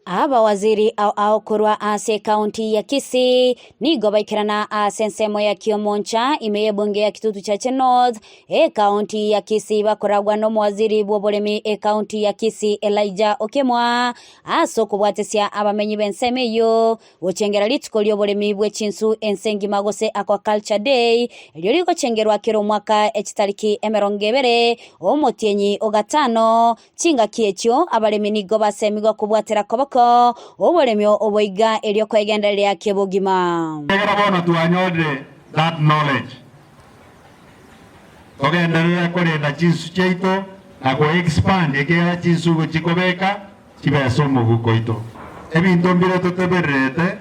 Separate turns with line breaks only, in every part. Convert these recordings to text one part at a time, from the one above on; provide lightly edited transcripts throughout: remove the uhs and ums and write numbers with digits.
Abawaziri ao ao korwa ase ekaunti ya Kisii nigo baikerana ase ensemo ya Kiomoncha ime y'ebunge ya Kitutu Chache North, ekaunti ya Kisii bakoragwa n'omowaziri bw'oboremi ekaunti ya Kisii Elijah Okemwa ase okobwatesia abamenyi b'ensemo eyio gochengera rituko ri'oboremi bwe chinsu ense engima gose Aquaculture Day erio rigochengerwa kera omwaka echitariki 20 omotienyi o gatano Chingaki echio abaremi nigo basemigwa kobwatera koboko oboremi obo iga erio kwegendereria kebogima.
Ekero bono twanyorire that knowledge, togenderere korenda chinsu chiaito na go expand ekiagera chinsu igo chikobeka chibesa omoguko oito. Ebinto mbire totebererete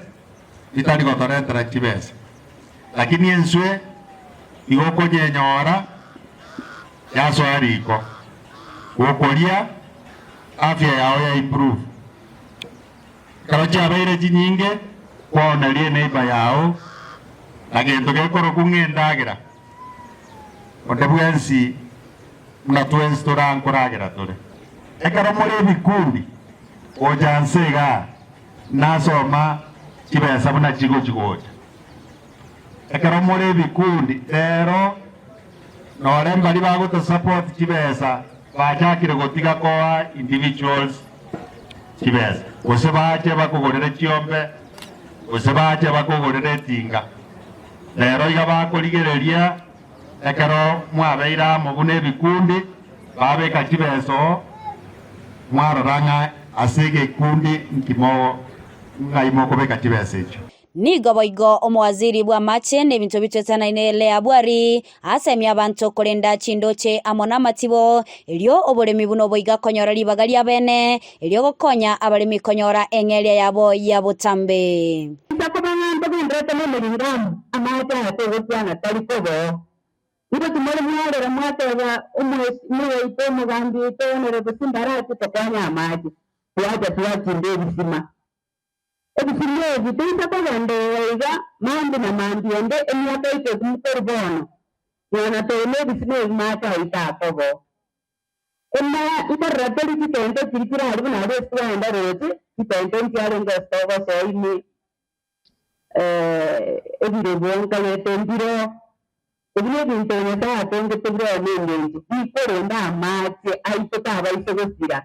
bitari gotoretera chibesa, lakini enswe igo okonyenyora Yasoa riko, gokoria afya yao ya improve. Ekero chiabeire chinyinge, kwaoneria eneighbor yao na gento gekorokwa ng'a endagera. Onde bwensi buna twensi tore aa nkoragera tore. Ekero more ebikundi gocha nse igaa, nasoma chibesa buna chigochi gocha. Ekero more ebikundi rero nore mbaria bagotosupport chibesa bachakire gotiga koa individuals chibesa, gose bache bakogorere chiombe, gose bache bakogorere etinga. Rero iga bakorigereria ekero mwabeire amo buna ebikundi, babeka chibesa oo, mwarora ng'a ase egekundi nki mogo ng'ai mokobeka chibesa echio.
Nigo boigo omowaziri bw'amache na ebinto bitoetanaine Leah Bwari asemia abanto korenda chindoche amo namatibo, erio oboremi buna oboiga konyora ribaga riabene, erio gokonya abaremi konyora eng'eria yabo ya botambe.
Insa koba ng'a ntogendererete nomoringo amo, amache aya togokwana tari koboo. Nigo timori mwarora mwateba omoesimwa oito omogambi oito Honourable Simba Arati tokonye amache, twacha twachimba ebisima. Ebisima ebi toisa kogenderera iga mambia na mambia ende emiaka ikomi korwa bono, nonya tore nebisima ebi mache aito akoboo. Ema nkorora tori chitente chiria chire aria buna aria ase twagenda roche, chitente nchiarenge ase togosoa ime, ebirobo nkagete mbiro, ebi nebinto Nyasae atongete bire oo nengencho, bikorenda amache aito tabaise gosira.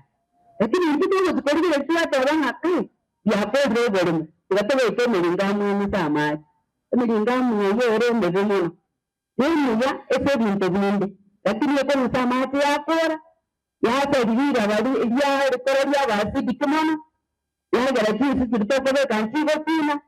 Lakini intwe togochi korigereria twateba ng'a kai, biakorire oboremo, tiga tobeke emeringamu ime ase amache. Emeringamu eyio ere emebe mono, nemiya ase ebinto binde, lakini ekong'usa amache yakora, yacha riraba ria rikoro riaba acidic mono, Riagera chinsu chiria tokobeka nchigokina,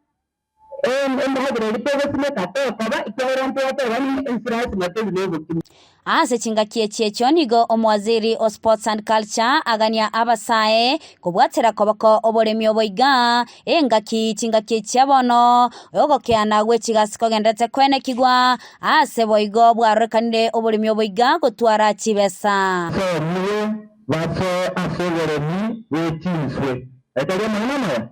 endagera eria togosimeka tekoba, ekiagera ntwateba ng'a ensu lasima tori nobokima.
Ase chingaki echi echio nigo omowaziri o Sports and Culture agania abasae kobwatera koboko oboremi obo iga engaki chingaki echia bono ogokeana gwe chigasi kogenderete koenekigwa ase boigo bwarorekanire oboremi obo iga gotwara chibesa.
Somigwe Basoe ase oboremi bwe chinswe. Etari amang'ana amaya?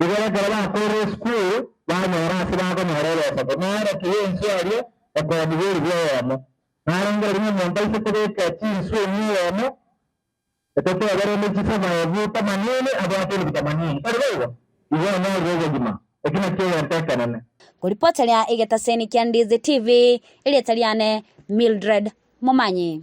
Igoro ekero bakorire esukuru, banyora ase bakonyora ebesa, nere ki y'enswe aria ekoonigwa eribu eyemo. Narengereria ng'a omonto aise kobeka chinswe emia eyemo, etotebe rende chisaba ebu tamanini, abwate elifu tamanini. Tari boigo? Igo onyorire obogima. Eki nakio egento ekenene.
Koripoteria egetaseni kia Ndizi TV, erieta riane Mildred Momanyi.